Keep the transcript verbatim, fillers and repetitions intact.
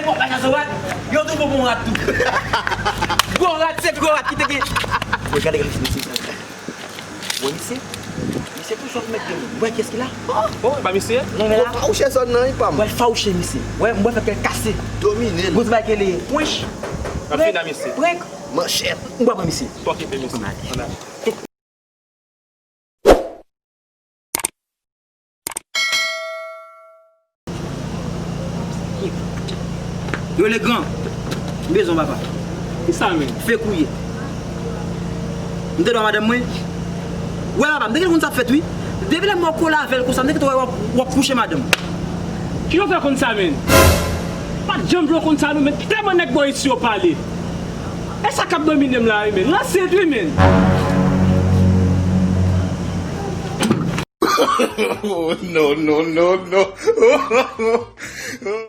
Bon, pa chache rat, yo tou bon pou rat tou. Gwo rat, se gwo rat ki te gen. Bon, gade, gade, misye, misye. Bon, misye, misye tou sòt met gen moun. Wè kiyès ki la? Oh, oh, e pa misye? Non, men la. Fawouche zòn nan, wi, pa m. Wè, fawouche misye. Wè, m wè fè kè l kase. Domine l. Gwo bagay ke li pwench. Nan fina misye. Prank. Manchèt. M wè pran misye. Pa okipe misye. Ann ale. Yo, Legan, m bezwen w, papa. Kisa menm? Fek ou ye. M te dwa madanm mwen. Wè, papa, m te gentan konn sa ap fèt, wi. Depi lè m wè w kole avè l konsa, m te gentan wè w ap, w ap kouche madanm. Kijan w fè konn sa, menn? Pa t janm vle w konn sa, non, menn. Tèlman nèg bò isi yo pale. E sa k ap domine m la, wi, menn. Ransèt, wi, menn. Oh, no, no, no, no.